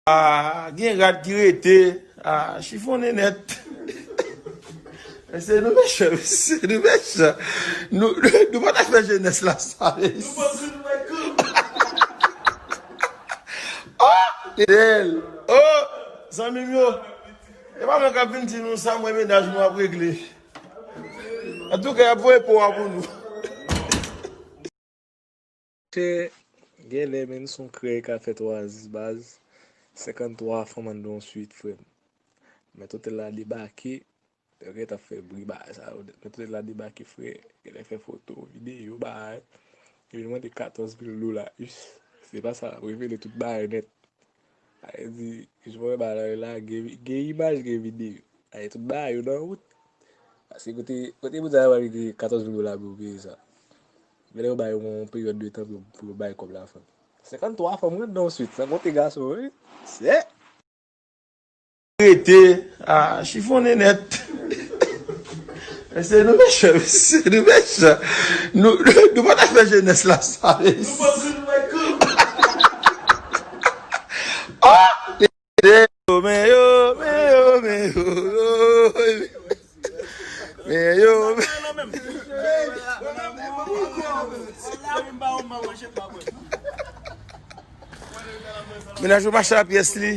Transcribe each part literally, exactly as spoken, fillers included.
Ah, gen rad ki rete. Ah, chifonnen nèt. Mesye, nou mechan, mesye, nou mechan. Nou, nou pa ta fè jenès la sa, mesye. Oh, Fidel. Oh, zanmi m yo. E pa mwen k ap vin di nou sa, mwen mennaj nou ap regle. Antouka, y ap voye po a pou nou. Chè, genlè menm se yon krèy k ap fèt Oasis baz. Senkanntwa fanm anndan yon swit, frè m. Mèt otèl la debake, yo gentan fè bri bagay sa yo nèt. Mèt otèl la debake, frè, genlè fè foto, videyo, bagay. Yo vin mande katòz mil dola. Us, se pa sa, revele tout bagay nèt. Sa vle di, jis mwen ba la, la, gen, gen imaj, gen videyo. Ay, tout bagay yo nan wout. Paske kote, kote moun sa yo pral gen katòz mil dola pou yo peye sa. Genlè yo ba yo yon peryòd de tan pou, pou yo bay kòb la, frè m. Senkanntwa fanm, rentre nan yon swit, san konte gason, wi. Se. Rete, ah, chifonnen nèt. Mesye, nou mechan, mesye, nou mechan. Nou, nou pa ta fè jenès la sa, mesye. Oh, men yo, men yo, men yo, men yo. Men yo, men. Mennaj ou mache a pyès li.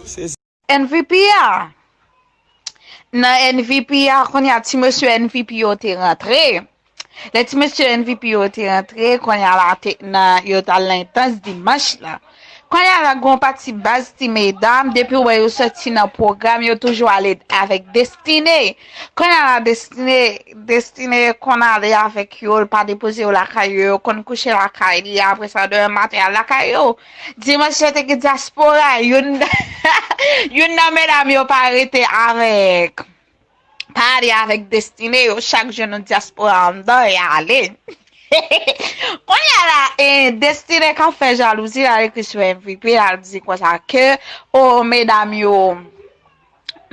Se M V P a. Nan M V P a, kounye a, ti mesye M V P yo te rantre. Lè ti mesye M V P yo te rantre, kounye a la, te, nan, yo t al nan entans dimanch la. Kounye a la, gen yon pati baz ti medam, depi w wè yo soti nan pwogram, yo toujou ale avèk Destine. Kounye a la, Destine, Destine konn ale avèk yo, l pa depoze yo lakay yo, yo konn kouche lakay li, apre sa, demen maten, al lakay yo. Dimanch yo te gen dyaspora, youn, youn nan medam yo pa rete avèk, pa ale avèk Destine, yo chak jwenn yon dyaspora anndan, y ale. Kounye a la, e, Destine k ap fè jalouzi, l al ekri sou M V P, l al di konsa ke, o, medam yo,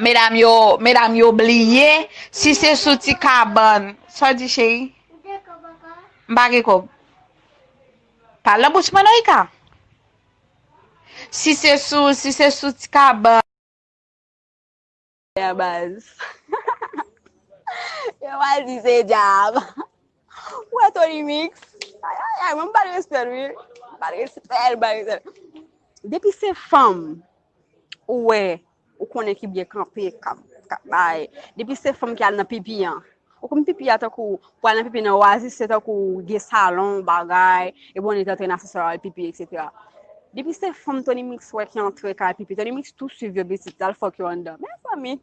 medam yo, medam yo bliye, si se sou ti kabann, sa w di, cheri? M pa gen kòb. Pale nan bouch mwen non, Ika. Si se sou, si se sou ti kabann. A baz. Yo pral di se dyab. Ou wè Tony Mix? Ay, ay, ay, mwen m ba l respè l, wi. M ba l respè l, m ba l respè l. Depi se fanm, ou wè, ou konnen ki byen kanpe, k ap, k ap bay. Depi se fanm ki al nan pipi an. Ou konn pipi a tankou, pou al nan pipi nan Oasis, se tankou gen salon, bagay, epi w annik antre nan asansè al pipi, etsetera. Depi se fanm Tony Mix wè ki antre kay pipi, Tony Mix tou swiv yo pitit, l al fòk yo anndan. Mezanmi,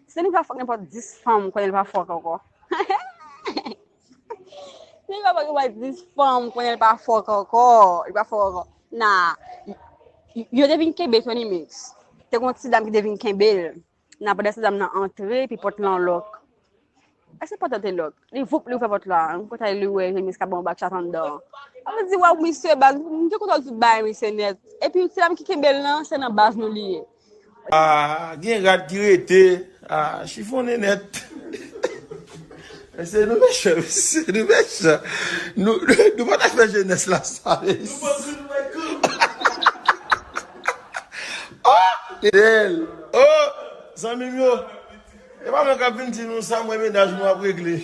si Tony Mix pa fòk nenpòt dis fanm, konnen l pa fòk ankò. Si Tony Mix pa fòk nenpòt dis fanm, konnen l pa fòk ankò, li pa fòk ankò. Na, yo te vin kenbe Tony Mix. Te gen yon ti dam ki te vin kenbe l. Nan pandan se dam nan antre, epi pòt lan lòk. Èske pòt lan te lòk? Li voup, li ouvè pòt la. M kontan li wè Tony Mix ka ban yon bak chat anndan. Ap di, waw, misye baz, m te kontan tout bagay misye nèt. Epi ti dam ki kenbe l lan, se nan baz nou li ye. Ah, gen rad ki rete. Ah, chifonnen nèt. Mesye, nou mechan, mesye, nou mechan. Nou, nou pa ta fè jenès la sa, mesye. Oh, Fidel. Oh, zanmi m yo. E pa mwen k ap vin di nou sa, mwen mennaj nou ap regle.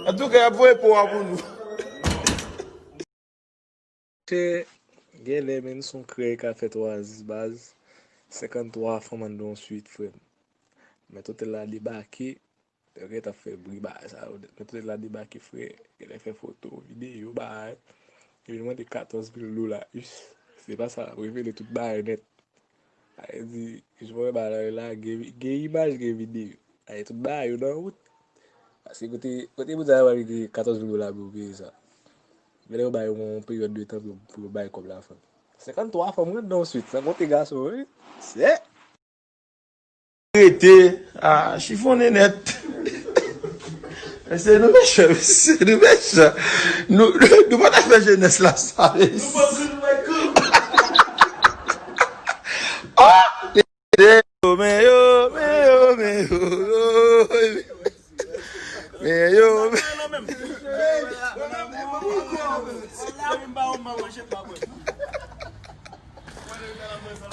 Antouka, y ap voye po a pou nou. Chè, genlè menm se yon krèy k ap fèt Oasis baz. Senkanntwa fanm anndan yon swit, frè m. Mèt otèl la debake, yo gentan fè bri bagay sa yo nèt. Mèt otèl la debake, frè, genlè fè foto, videyo, bagay. Yo vin mande katòz mil dola. Us, se pa sa, revele tout bagay nèt. Sa vle di, jis mwen ba la, la, gen, gen imaj, gen videyo. Ay, tout bagay yo nan wout. Paske kote, kote moun sa yo pral gen katòz mil dola pou yo peye sa. Genlè yo ba yo yon peryòd de tan pou, pou yo bay kòb la, frè m. Senkanntwa fanm rentre nan yon swit, san konte gason, wi. Se. Rete, ah, chifonnen nèt. Mesye, nou mechan, mesye, nou mechan. Nou, nou pa ta fè jenès la sa, mesye. Oh, men yo, men yo, men yo, men yo.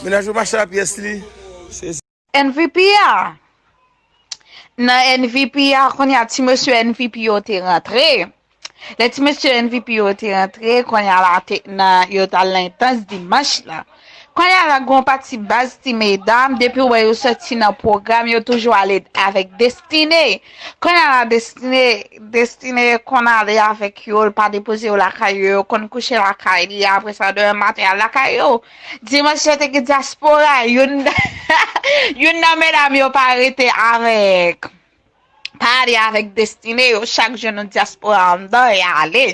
Mennaj ou mache a pyès li. Se N V P a. Nan N V P a, kounye a, ti mesye N V P yo te rantre. Lè ti mesye N V P yo te rantre, kounye a la, te, nan, yo t al nan entans dimanch la. Kounye a la, gon pati baz ti medam, depi w wè yo soti nan pwogram, yo toujou ale avèk Destine. Kounye a la, Destine, Destine konn ale avèk yo, l pa depoze yo lakay yo, yo konn kouche lakay li, apre sa, demen maten, al lakay yo. Dimanch yo te gen dyaspora, youn, youn nan medam yo pa rete avèk, pa ale avèk Destine yo, chak jou nan dyaspora anndan, y ale.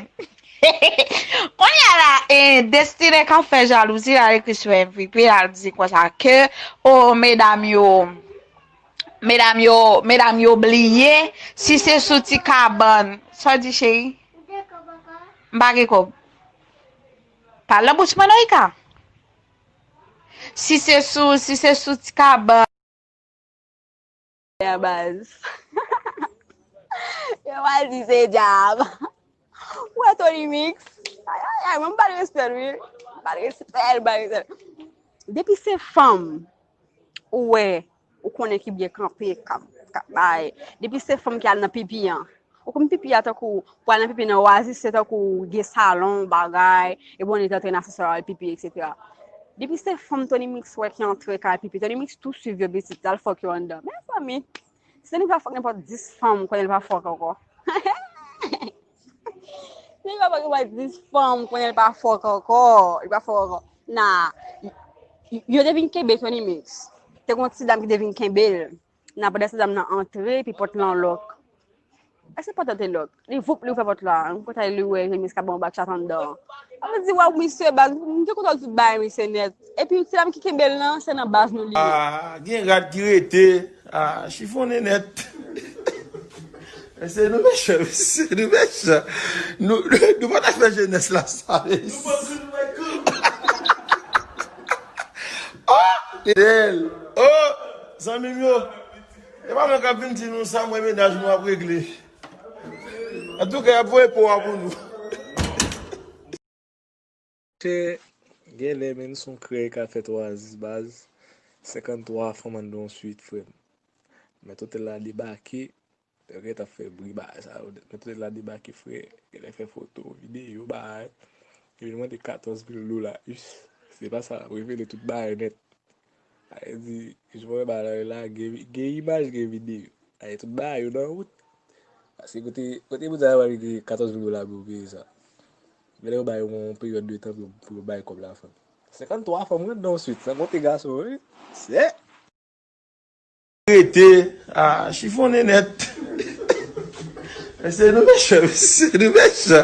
Kounye a la, e, Destine k ap fè jalouzi, l al ekri sou M V P, l al di konsa ke, o, medam yo, medam yo, medam yo bliye, si se sou ti kabann, sa w di cheri? M pa gen kòb. Pale nan bouch mwen non, Ika. Si se sou, si se sou ti kabann. A baz. Yo pral di se djab. Ou wè Tony Mix? Ay, ay, ay, mwen m ba l respè l wi. M ba l respè l, m ba l respè l. Depi se fanm, ou wè, ou konnen ki byen kanpe, k ap, k ap bay. Depi se fanm ki al nan pipi an. Ou konn pipi a tankou, pou al nan pipi nan Oasis, se tankou gen salon, bagay, epi w annik antre nan asansè al pipi, etsetera. Depi se fanm Tony Mix wè ki antre ka al pipi, Tony Mix tou swiv yo pitit, l al fòk yo anndan. Mezanmi, si Tony Mix pa fòk nenpòt dis fanm, ou konnen l pa fòk ankò. Si Tony Mix pa fòk nenpòt dis fanm, ou konnen l pa fòk ankò, li pa fòk ankò. Na, yo te vin kenbe Tony Mix. Te gen yon ti dam ki te vin kenbe l. Nan pandan se dam nan antre, epi pòt lan lòk. Èske pòt lan te lòk? Li voup, li ouvè pòt la. M kontan li wè Remis ka ban yon bak chat anndan. Sa vle di, waw, misye, baz, m te kontan tout bagay misye nèt. Epi, se dam ki kenbe l lan, se nan baz nou li ye. Ah, gen rad ki rete. Ah, chifonnen nèt. Mesye, nou mechan, mesye, nou mechan. Nou, nou pa ta fè jenès la sa, mesye. Oh, Fidel. Oh, zanmi m yo. E pa mwen k ap vin di nou sa, mwen mennaj nou ap regle. Antouka, y ap voye po a pou nou. Chè, genlè menm se yon krèy k ap fèt Oasis baz. Senkanntwa fanm anndan yon swit, frè m. Mèt otèl la debake. Yo gentan fè bri bagay sa yo nèt. Mèt otèl la debake, frè. Genlè fè foto, videyo, bagay. Yo vin mande katòz mil dola. Ish, se pa sa, revele tout bagay nèt. Sa vle di, jis mwen wè bagay la, gen, gen imaj, gen videyo. Sa vle di tout bagay yo nan wout. Paske kote, kote moun sa yo pral gen katòz mil dola pou yo peye sa. Genlè yo ba yo yon peryòd de tan pou yo, pou yo bay kòb la, frè m. Senkanntwa fanm anndan yon swit, san konte gason, wi. Sè! Rete, ah, chifonnen nèt. Mesye, nou mechan, mesye, nou mechan.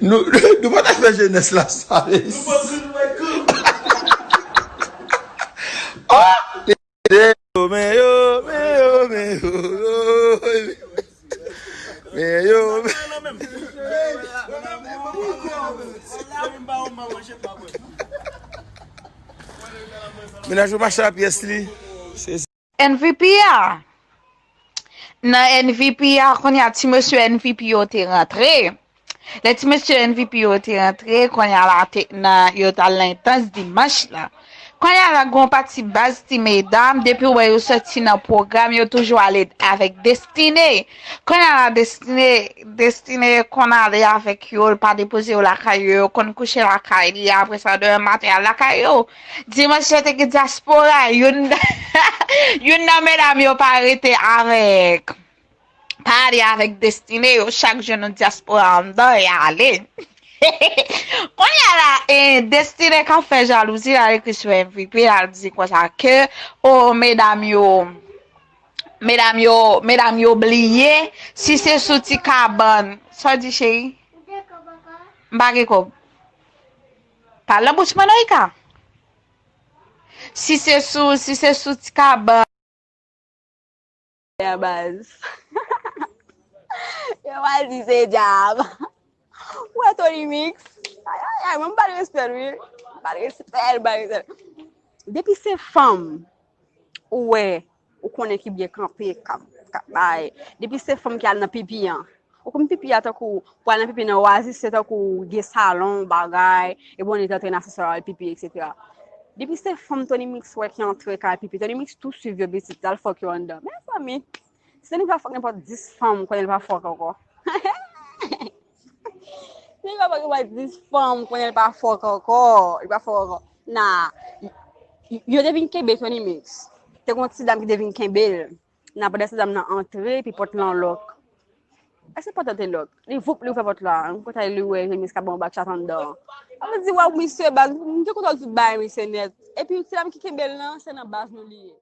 Nou, nou pa ta fè jenès la sa, mesye. Oh, men yo, men yo, men yo, men yo, men yo. Mennaj ou mache a pyès li. Se N V P a. Nan N V P a, kounye a, ti mesye N V P yo te rantre. Lè ti mesye N V P yo te rantre, kounye a la, te, nan, yo t al nan entans dimanch la. Kounye a la, gon pati baz ti medam, depi w wè yo soti nan pwogram, yo toujou ale avèk Destine. Kounye a la, Destine, Destine konn ale avèk yo, l pa depoze yo lakay yo, yo konn kouche lakay li, apre sa, demen maten, al lakay yo. Dimanch yo te gen dyaspora, youn, youn nan medam yo pa rete avèk, pa ale avèk Destine yo, chak jou nan dyaspora anndan, y ale. Kounye a la, e, Destine k ap fè jalouzi, l al ekri sou M V P, l al di konsa ke, o, medam yo, medam yo, medam yo bliye, si se sou ti kabann, sa w di cheri? M pa gen kòb. Pale nan bouch mwen non, Ika. Si se sou, si se sou ti kabann. A baz. Yo pral di se djab. Ou wè Tony Mix? Ay, ay, ay, mwen m ba l respè l wi. M ba l respè l, m ba l respè l. Depi se fanm, ou wè, ou konnen ki byen kanpe, k ap, k ap bay. Depi se fanm ki al nan pipi an. Ou konn pipi a tankou, pou al nan pipi nan Oasis, se tankou gen salon, bagay, epi w annik antre nan asansè al pipi, etsetera. Depi se fanm Tony Mix wè ki antre kay Pipi, Tony Mix tou swiv yo pitit, l al fòk yo anndan. Mezanmi, si Tony Mix pa fòk nenpòt dis fanm, konnen l pa fòk ankò. Si Tony Mix pa fòk nenpòt dis fanm, konnen l pa fòk ankò. Li pa fòk ankò. Na, yo te vin kenbe Tony Mix. Te gon ti dam ki te vin kenbe l. Na pandan se dam nan antre, epi pòt lan lòk. Èske pòt lan te lòk? Li voup, li ouvè pòt la. M kontan li wè Tony Mix ka ban yon bak chat anndan. Sa vle di, waw, misye, baz, m te kontan tout bagay misye nèt. Epi ti dam ki kenbe l lan, se nan baz nou li ye.